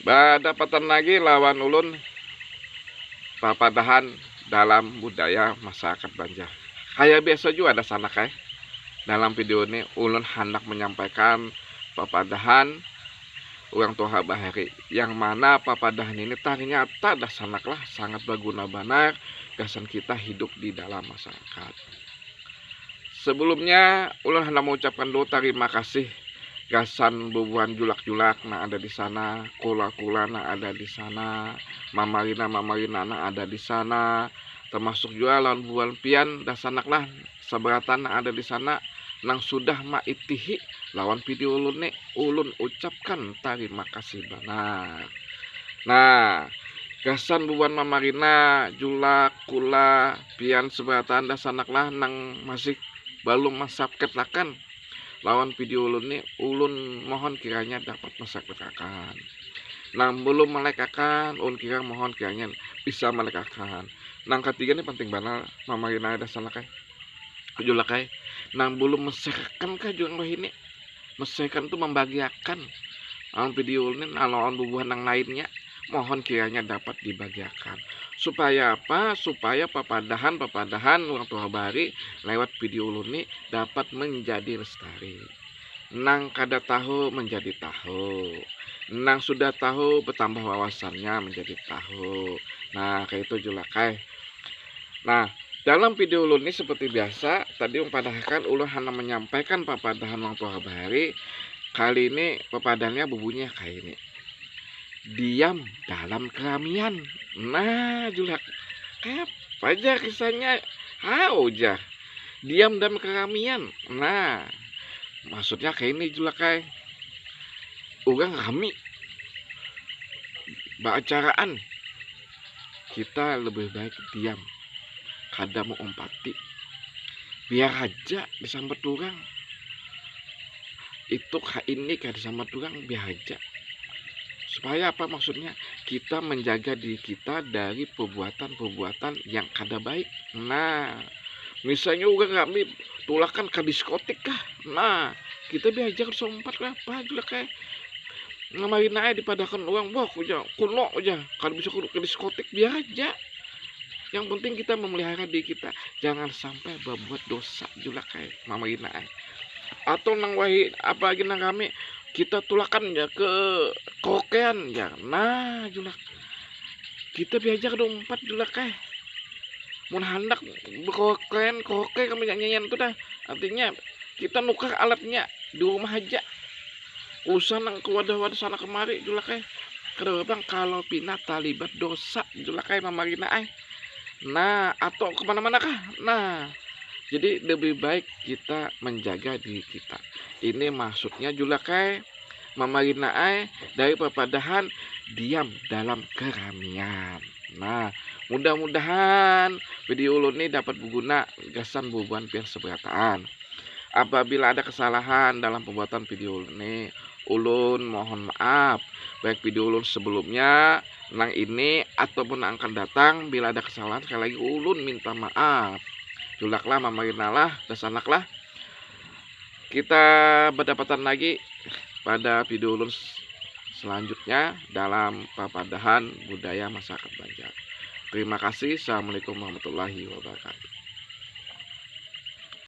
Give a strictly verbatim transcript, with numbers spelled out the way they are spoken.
Badapatan lagi lawan ulun papadahan dalam budaya masyarakat Banjar. Kaya biasa jua dassanak ai. Dalam video ni ulun handak menyampaikan papadahan urang tuha bahari, yang mana papadahan ini ternyata dassanak lah sangat baguna banar gasan kita hidup di dalam masyarakat. Sebelumnya ulun handak mengucapkan dulu tarima kasih gasan bubuhan julak-julak nang ada di sana, kula-kula nang ada di sana, mamarina-mamarina nang ada di sana, termasuk jua lawan bubuhan pian dassanak lah sabaratan nang ada di sana nang sudah maitihi lawan video ulun ni, ulun ucapkan tarima kasih banar. Nah, gasan bubuhan mamarina, julak, kula, pian sabaratan dassanak lah nang masih balum masubscribe akan lawan video ulun ni, ulun mohon kiranya dapat masubscribe akan. Nang balum ma-like akan, ulun kira mohon kiranya bisa ma-like akan. Nang katiga ni penting banar, mamarina dassanak ai, julak ai. Nang balum ma-share akan kah jua wahini? Ma-share akan tu mambagiakan lawan video ulun ni lawan bubuhan nang lainnya. Mohon kiranya dapat dibagiakan. Supaya apa? Supaya papadahan-papadahan urang tuha bahari lewat video ulun ni dapat menjadi lestari. Nang kada tahu menjadi tahu, nang sudah tahu bertambah wawasannya menjadi tahu. Nah, kaya itu julak ai. Nah, dalam video ulun ni seperti biasa, tadi umpadahakan ulun handak menyampaikan papadahan urang tuha bahari. Kali ini papadahannya berbunyi kaya ini. Diam dalam keramian. Nah, julak, kayapa jar kisahnya? Hau jar. Diam dalam keramian. Nah, maksudnya kaya ini julak ai. Urang rami baacaraan, kita lebih baik diam, kada maumpati. Biar haja disambat urang. Itu ka ini ka disambat urang, biar haja. Supaya apa maksudnya? Kita menjaga diri kita dari perbuatan-perbuatan yang kada baik. Nah, misalnya urang rami tulakan ka diskotik kah? Nah, kita biar haja kada saumpat lah, apa julak ai. Mamarina ai dipadahakan urang, wah, ujar, kuno ujar, kada bisa kuno ka diskotik, biar haja. Yang penting kita memelihara diri kita, jangan sampai berbuat dosa julak ai, mamarina ai. Atau nang wahini, apa lagi nang rami, kita tulakan ja ke karaokean ja. Nah, julak, kita biar haja kada umpat julak ai. Mun handak bekaraokean, karaoke kami nyanyian tu dah. Artinya kita nukar alatnya di rumah haja. Usah nang ke wadah-wadah sana kemari julak ai. Kada pang kalau pina talibat dosa julak ai, mamarina ai. Nah, atau kemana-mana kah? Nah, jadi lebih baik kita menjaga diri kita. Ini maksudnya julak ai, mamarina ai, dari papadahan diam dalam keramian. Nah, mudah-mudahan video ulun ni dapat beguna gasan bubuhan pian seberataan. Apabila ada kesalahan dalam pembuatan video ulun ni, ulun mohon maaf, baik video ulun sebelumnya, nang ini, ataupun nang akan datang. Bila ada kesalahan, sekali lagi ulun minta maaf. Julaklah, mamarinalah, dassanaklah. Kita badapatan lagi pada video ulun selanjutnya dalam papadahan budaya masyarakat Banjar. Terima kasih. Assalamualaikum warahmatullahi wabarakatuh.